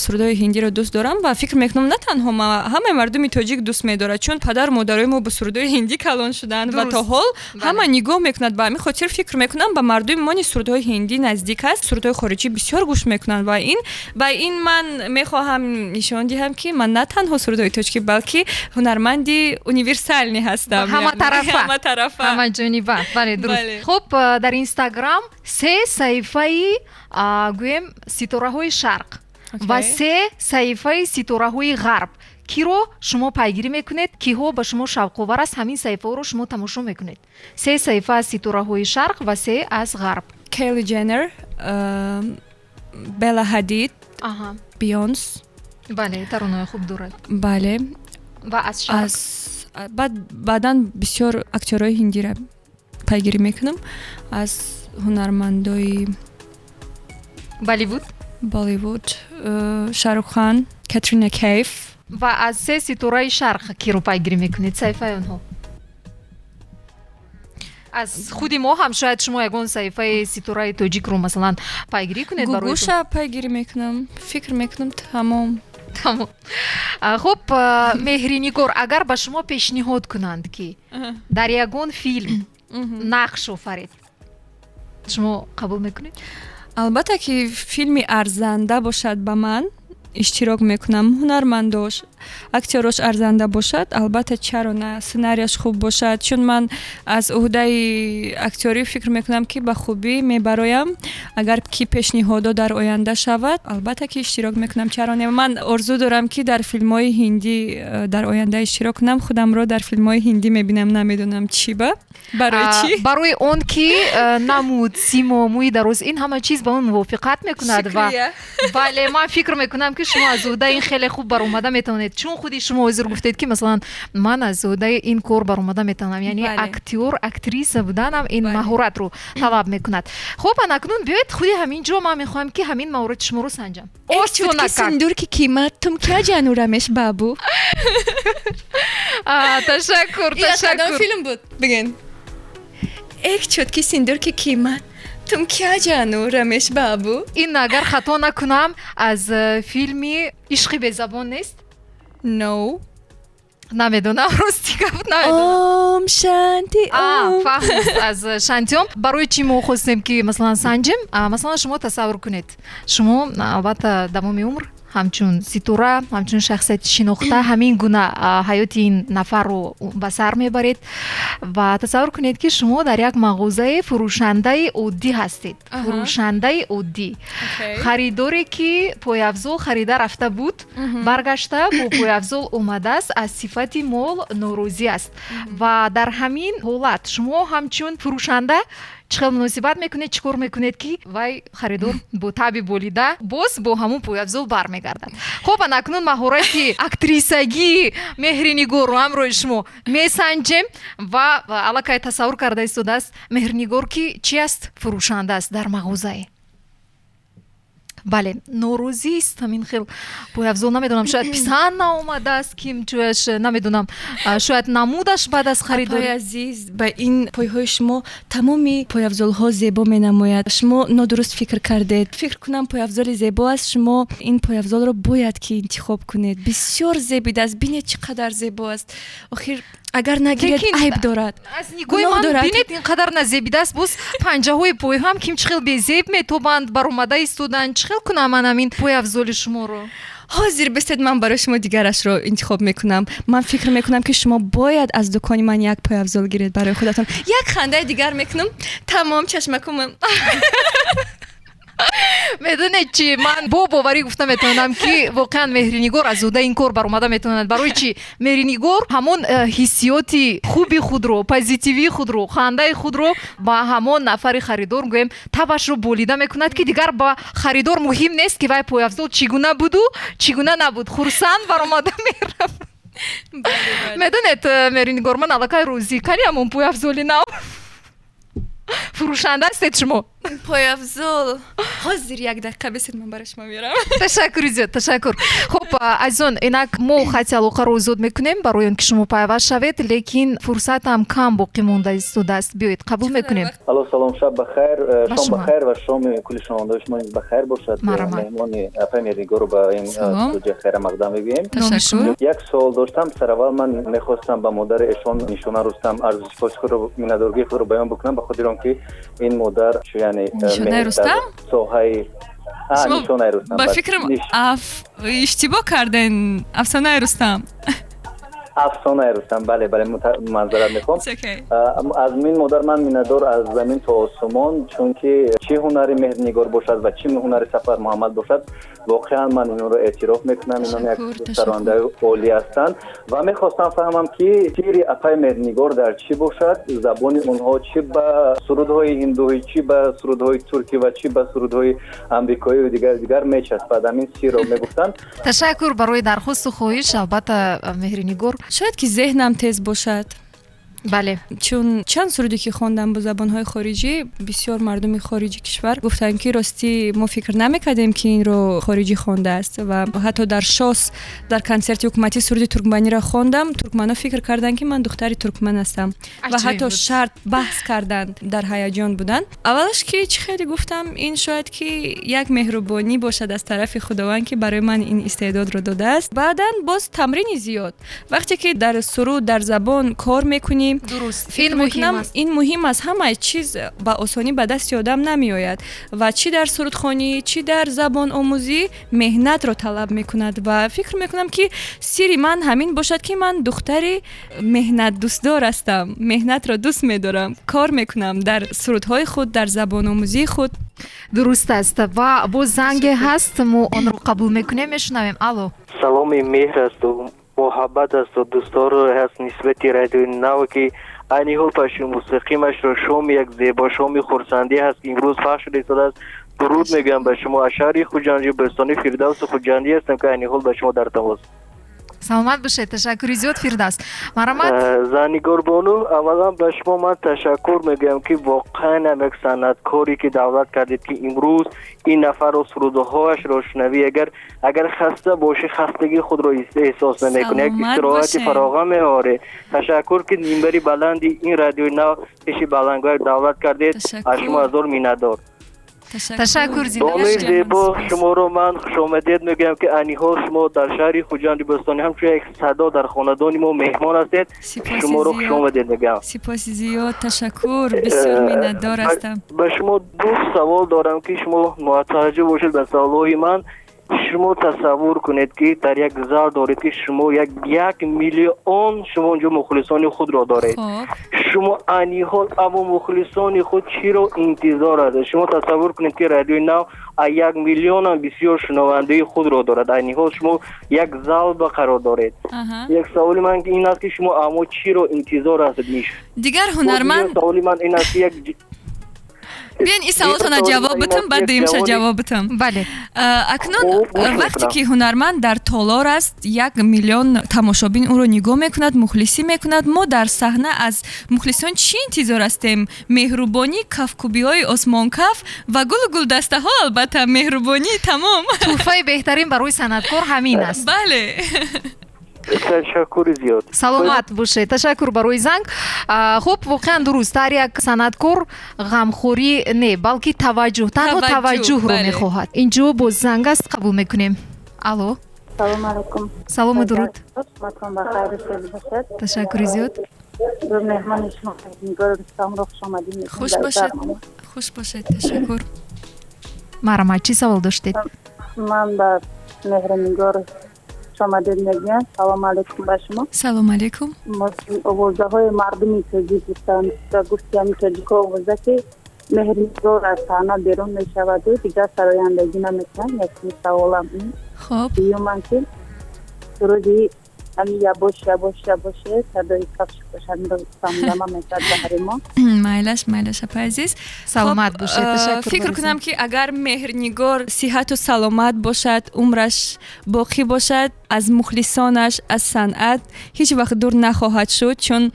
сурудҳои ҳиндиро дӯст дорам ва фикр мекунам, на танҳо ма, ҳамаи мардуми тоҷик дӯст медорад, чун падару модарои мо бо сурудҳои ҳиндӣ калон шуданд ва то ҳол ҳама нигоҳ мекунад. Ба ҳамин хотир фикр мекунам, ба мардуми мо низ сурудҳои ҳиндӣ наздик аст, сурудҳои хориҷӣ бисёр гӯш мекунанд. Ва ин ба ин ман мехоҳам нишон диҳам, ки ман на танҳо сурудҳои тоҷикӣ, балки ҳунарманди универсальный ҳастам. Ҳаматарафа. Ҳаматарафа. Ҳамаҷониба, бале, дуруст. Хуб, дар Инстаграм се саҳифаи, гӯем, ситораҳои шарқ ва се саҳифаи ситораҳои ғарб. Киро шумо пайгирӣ мекунед, киҳо ба шумо шавқовар аст, ҳамин саҳифаҳоро шумо тамошо мекунед? Се саҳифа аз ситораҳои шарқ ва се аз ғарб. Кайли Ҷеннер, Белла Ҳадид, Бейонс. Бале, таронаҳои хуб дорад. Бале. Ва аз шарқ? Аз баъд баъдан бисёр актёрҳои ҳиндиро пайгирӣ мекунам, аз ҳунармандои Болливуд. Болливуд, Шаҳрух Хан, Катрина Кейф. Ва аз се ситораи шарқ киро пайгирӣ мекунед, саҳифаи онҳо? Аз худи мо ҳам шояд шумо ягон саҳифаи ситораи тоҷикро, масалан, пайгирӣ кунед барои Гугуша пайгирӣ мекунам, фикр мекунам, тамом. Тамом. Хуб, Меҳринигор, агар ба шумо пешниҳод кунанд, ки дар ягон филм нақш офаред, шумо қабул мекунед? Албатта, ки филми арзанда бошад, ба ман иштирок мекунам. Ҳунармандош, актёрош арзанда бошад, албатта, чаро на, сценарияш хуб бошад, чун ман аз уҳдаи актёрӣ фикр мекунам, ки ба хубӣ мебароям. Агар ки пешниҳодо дар оянда шавад, албатта ки иштирок мекунам, чаро не. Ман орзу дорам, ки дар филмҳои ҳиндӣ дар оянда иштирок кунам. Худамро дар филмҳои ҳиндӣ мебинам, намедонам чӣ ба, барои чӣ. Барои он ки намуд, симо, мӯи дароз, ин ҳама чиз ба он мувофиқат мекунад. Ва бале, ман фикр мекунам, ки шумо аз уҳдаи ин хеле хуб баромада метавонед, чун худи шумо ҳозир гуфтед, ки масалан ман аз уҳдаи ин кор баромада метавонам, яъне актёр, актриса буданам ин маҳоратро талаб мекунад. Хуб, анакнун биёед, худи ҳамин ҷо ман мехоҳам, ки ҳамин маҳорати шуморо санҷам. Синдур ки қимат тум кя ҷану, Рамеш Бабу. Ташаккур, ташаккур. Филм буд, бигин. Эк чутки синдур ки қимат тум кя ҷану, Рамеш Бабу. Ин, агар хато накунам, аз филми Ишқи безабон нест? No. Намедонам, рости гап, намедонам. Ом шанти. Фаҳмист, аз Шантиом. Барои чӣ мо хостем, ки масалан санҷем? Масалан, шумо тасаввур кунед, шумо албатта давоми умр ҳамчун ситора, ҳамчун шахсияти шинохта ҳамин гуна ҳаёти ин нафарро ба сар мебаред ва тасаввур кунед, ки шумо дар як мағозаи фурӯшандаи оддӣ ҳастед, фурӯшандаи оддӣ. Харидоре, ки пойафзол харида рафта буд, баргашта бо пойафзол омадааст, аз сифати мол норозӣ аст. Ва дар ҳамин ҳолат шумо ҳамчун фурӯшанда чӣ хел муносибат мекунед, чӣ кор мекунед, ки вай харидор бо таби болида боз бо ҳамун пойафзол бармегардад? Хуб, анакнун маҳорати актрисагии Меҳринигорро ҳамроҳи шумо месанҷем ва аллакай тасаввур карда истодааст Меҳринигор, ки чи аст, фурӯшанда аст дар мағозае. Бале, норозист, ҳамин хел пойафзол, намедонам, шояд писанд наомадааст, ким чӯяш, намедонам, шояд намудаш баъд аз харидорӣ. Азиз, ба ин пойҳои шумо тамоми пойафзолҳо зебо менамояд. Шумо нодуруст фикр кардед. Фикр кунам, пойафзоли зебо аст. Шумо ин пойафзолро бояд ки интихоб кунед. Бисёр зебидааст, бинед, чӣ қадар зебо аст. Охир агар нагиред, айб дорад. Аз нигоҳи ман, бинед, ин қадар назебидааст, боз панҷаҳои пойҳам ким чӣ хел безеб метобанд, баромада истоданд. Чӣ хел кунам ман ҳамин пойафзоли шуморо? Ҳозир бистед, ман барои шумо дигарашро интихоб мекунам. Ман фикр мекунам, ки шумо бояд аз дукони ман як пойафзол гиред барои худатон. Як хандаи дигар мекунам, тамом, чашмакумам. Медонед чи, ман бо боварӣ гуфта метавонам, ки воқеан Меҳринигор аз уҳдаи ин кор баромада метавонад. Барои чи? Меҳринигор ҳамон ҳиссиёти хуби худро, позитивии худро, хандаи худро ба ҳамон нафари харидор, гӯем, табашро болида мекунад, ки дигар ба харидор муҳим нест, ки вай пойафзол чӣ гуна буду чӣ гуна набуд, хурсанд баромада меравад. Медонед, Меҳринигор, ман аллакай розӣ. Кани ҳамон пойафзоли нав? Фурӯшанда ҳастед шумо. Пойафзол ҳозир, як дақиқа бисед, ман барои шумо меорам. Ташаккури зиёд, ташаккур. Хуб, азизон, инак мо хати алоқаро озод мекунем барои он ки шумо пайваст шавед, лекин фурсатам кам боқӣ монда истодааст. Биёед, қабул мекунем. Алло, салом, шаб бахайр, шом бахайр ва шоми кулли шунавандаои шумо низ бахайр бошад. Меҳмони апаи Меҳрнигорро ба ин студия хайрамақдам мегӯем. Як суол доштам. Сараввал ман мехостам ба модари эшон, Нишона Рустам, арзу сипоси худро, миннатдоргии худро баён бикунам, ба хотири он ки ин модар, яъне Нишонаи Рустам? Соҳаи Нишонаи Рустам. Ба фикрам, иштибоҳ карден, Афсонаи Рустам. Афсонаи Рустам, бале, бале, маъзарат мехоҳам. Аз ин модар ман миннатдор аз замин то осумон, чунки чӣ ҳунари Меҳрнигор бошад ва чӣ ҳунари Сафар Муҳаммад бошад, воқеан ман инонро эътироф мекунам. Инон як сарояндаи олӣ ҳастанд ва мехостам фаҳмам, ки сирри апаи Меҳрнигор дар чӣ бошад. Забони онҳо чӣ ба сурудҳои ҳиндуӣ, чӣ ба сурудҳои туркӣ ва чӣ ба сурудҳои амрикоию дигар дигар мечаспад. Ҳамин сирро мегуфтанд. Ташаккур барои дархосту хоҳиш. Албатта, Меҳринигор. Шояд ки зеҳнам тез бошад. Бале. Чун чанд суруде ки хондам бо забонҳои хориҷӣ, бисёр мардуми хориҷи кишвар гуфтанд, ки ростӣ мо фикр намекардем, ки инро хориҷӣ хондааст. Ва ҳатто дар Шос дар консерти ҳукуматӣ суруди туркманиро хондам, туркманҳо фикр карданд, ки ман духтари туркман ҳастам ва ҳатто шарт баҳс карданд, дар ҳаяҷон буданд. Аввалаш ки чӣ хеле гуфтам, ин шояд ки як меҳрубонӣ бошад аз тарафи Худованд, ки барои ман ин истеъдодро додааст. Баъдан боз тамрини зиёд, вақте ки дар суруд, дар забон кор мекунӣ. Дуруст. Фикр мекунам, ин муҳим аст. Ҳамаи чиз ба осонӣ ба дасти одам намеояд ва чӣ дар сурудхонӣ, чӣ дар забономӯзӣ меҳнатро талаб мекунад. Ва фикр мекунам, ки сирри ман ҳамин бошад, ки ман духтари меҳнатдӯстдор ҳастам, меҳнатро дӯст медорам, кор мекунам дар сурудҳои худ, дар забономӯзии худ. Дуруст аст. Ва боз занге ҳаст, мо онро қабул мекунем, мешунавем. Алло. Саломи меҳр асту муҳаббат асту дӯстдору ҳаст нисбати Радиои Нав, ки айни ҳол пахши мустақимашро шоми як зебо, шоми хурсандӣ ҳаст, ки имрӯз пахш шуда истодааст. Дуруд мегӯям ба шумо. Аз шаҳри Хуҷандӣ, Бӯстони Фирдавсу Хуҷандӣ ҳастам, ки айни ҳол ба шумо дар тамос. Саломат бошед, ташаккури зиёд, Фирдавс, марҳамат. Занигорбону, аввалан ба шумо ман ташаккур мегӯям, ки воқеан ҳам як санъаткоре ки даъват кардед, ки имрӯз ин нафарро сурудҳояшро шунавӣ, агар хаста бошӣ, хастагии худро эҳсос намекунӣ, як истироҳати фароғам меорӣ. Ташаккур, ки минбари баланди ин Радиои Нав пеши баландгоҳ даъват кардед. Аз шумо ҳазор миннатдор. Ташаккур. Бонуи зебо, шуморо ман хушомадед мегӯям, ки айни ҳол шумо дар шаҳри Хуҷанди Бӯстонӣ ҳамчун як садо дар хонадони мо меҳмон ҳастед. Шуморо хушомадед мегӯям. Сипоси зиёд, ташаккур, бисёр миннатдор ҳастам. Ба шумо ду савол дорам, ки шумо мутаваҷҷӯҳ бошед ба саволҳои ман. Шумо тасаввур кунед, ки дар як зал доред, ки шумо 1 миллион шумо онҷо мухлисони худро доред. Шумо айни ҳол амо мухлисони худ чиро интизор ҳастед? Шумо тасаввур кунед, ки Радиои Нав 1 миллионам бисёр шунавандаи худро дорад. Айни ҳол шумо як зал ба қарор доред. Як саволи ман ин аст, ки шумо амо чиро интизор ҳастед? Дигар ҳунарманд. Саволи ман ин аст, ки як Биён, ин саволтона ҷавоб битам, баъд дуюмша ҷавоб битам. Бале. Акнун вақте ки ҳунарманд дар толор аст, 1 миллион тамошобин ӯро нигоҳ мекунад, мухлисӣ мекунад, мо дар саҳна аз мухлисон чӣ интизор ҳастем? Меҳрубонӣ, кафкӯбиҳои осмонкаф ва гулу гулдастаҳо, албатта, меҳрубонӣ, тамом. Тӯҳфаи беҳтарин барои санъаткор ҳамин аст. Бале. Ташаккури зиёд. Саломат бошед, ташаккур барои занг. Хуб, воқеан дуруст, ҳар як санъаткор ғамхорӣ не, балки таваҷҷӯҳ, танҳо таваҷҷӯҳро мехоҳад. Инҷо боз занг аст, қабул мекунем. Алло. Салому алайкум. Салому дуруд. Шуматон ба хайру шодӣ бошад. Ташаккури зиёд. Меҳмони шумо Нигор Рустамро хушомадид. Хуш бошед, хуш бошед, ташаккур. Марҳамат, чӣ савол доштед? Ман ба Меҳринигор хушомадед мегӯям. Салому алайкум ба шумо. Салому алайкум. Овозаҳои мардуми тоҷик гуфтанд, гуфти ҳами тоҷикҳо, овоза, ки Меҳринигор аз саҳна берун мешаваду дигар сарояндагӣ намекунад. Якум саволам ин. Хоб. Дуюмам, ки суруди ҳами «Ябош, ябош, ябоше, садои кафши пошанро» самдама мекард баҳри мо. Майлаш, майлаш, апаи азиз. Саломат бошед, ташаккур. Фикр кунам, ки агар Меҳрнигор сиҳату саломат бошад, умраш боқӣ бошад, аз мухлисонаш, аз санъат ҳеҷ вақт дур нахоҳад шуд, чун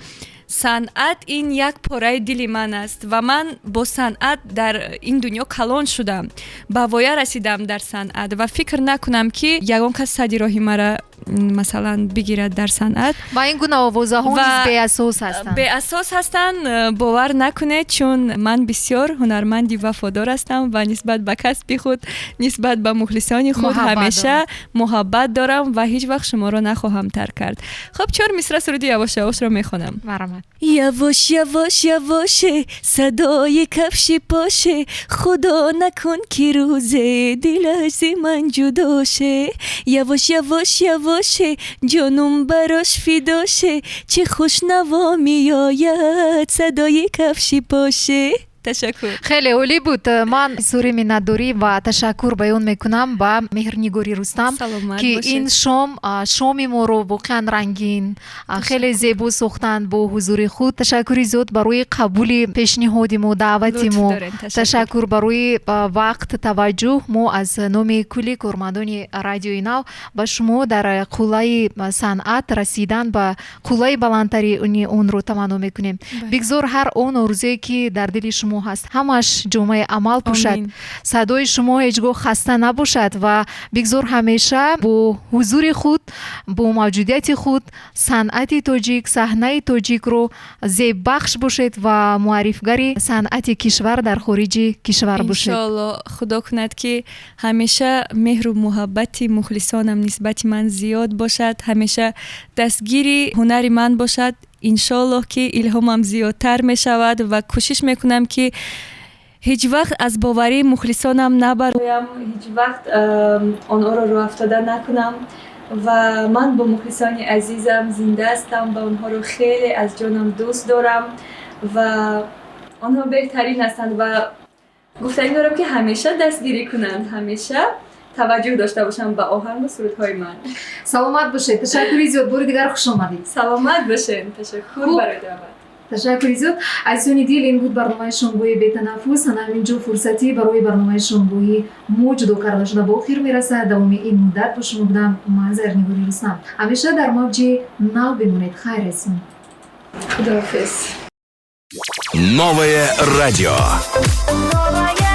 санъат ин як пораи дили ман аст ва ман бо санъат дар ин дунё калон шудам, ба воя расидам дар санъат ва фикр накунам, ки ягон кас сади роҳи мара, масалан, бигирад дар санъат. Ва ин гуна овозаҳо низ беасос ҳастанд. Беасос ҳастанд, бовар накунед, чун ман бисёр ҳунарманди вафодор ҳастам ва нисбат ба касби худ, нисбат ба мухлисони худ ҳамеша муҳаббат дорам ва ҳеҷ вақт шуморо нахоҳам тарк кард. Хуб, чор мисра суруди «Явош явошро» мехонам. Марҳамат. Явош, явош, явоше, садои кафши поше, худо накун, ки рӯзе дилаш зи ман ҷудоше. Явош, явош, явоше, ҷонум барош фидоше, чӣ хуш наво меояд садои кафши поше. Ташаккур. Хеле олӣ буд. Ман изҳори миннатдорӣ ва ташаккур баён мекунам ба Меҳрнигори Рустам, ки ин шом шоми моро воқеан рангин, хеле зебо сохтанд бо ҳузури худ. Ташаккури зиёд барои қабули пешниҳоди мо, даъвати мо. Ташаккур барои вақт, таваҷҷӯҳ. Мо аз номи кулли кормандони Радиои Нав ба шумо дар қуллаи санъат расидан, ба қуллаи баландтари онро таманно мекунем. Бигзор ҳар он орзуе, ки дар дили шумо ҳаст, ҳамаш ҷомаи амал пӯшад, садои шумо ҳеҷ гоҳ хаста набошад ва бигзор ҳамеша бо ҳузури худ, бо мавҷудияти худ санъати тоҷик, саҳнаи тоҷикро зеббахш бошед ва муаррифгари санъати кишвар дар хориҷи кишвар бошед. Иншоалло, Худо кунад, ки ҳамеша меҳру муҳаббати мухлисонам нисбати ман зиёд бошад, ҳамеша дастгири ҳунари ман бошад. Иншоаллоҳ, ки илҳомам зиёдтар мешавад ва кӯшиш мекунам, ки ҳеҷ вақт аз боварии мухлисонам набароям, ҳеҷ вақт онҳоро рӯҳафтода накунам. Ва ман бо мухлисони азизам зинда ҳастам ва онҳоро хеле аз ҷонам дӯст дорам ва онҳо беҳтарин ҳастанд. Ва гуфтанӣ дорам, ки ҳамеша дастгирӣ кунанд, ҳамеша таваҷҷӯҳ дошта бошанд ба оҳангу сурудҳои ман. Саломат бошед, ташаккури зиёд, бори дигар хуш омадед. Саломат бошед, ташаккур барои даъват. Ташаккури зиёд. Азизони дил, ин буд барномаи шомгоҳи бетанаффус. Ана ҳамин ҷо фурсатӣ барои барномаи шомгоҳӣ мо ҷудо карда шуда ба охир мерасад. Давоми ин муддат бо шумо будам ман, Зарнигори Рустам. Ҳамеша дар мавҷи Нав бимонед. Хайр, азизон. Худоҳофиз. Новое радио. Новое.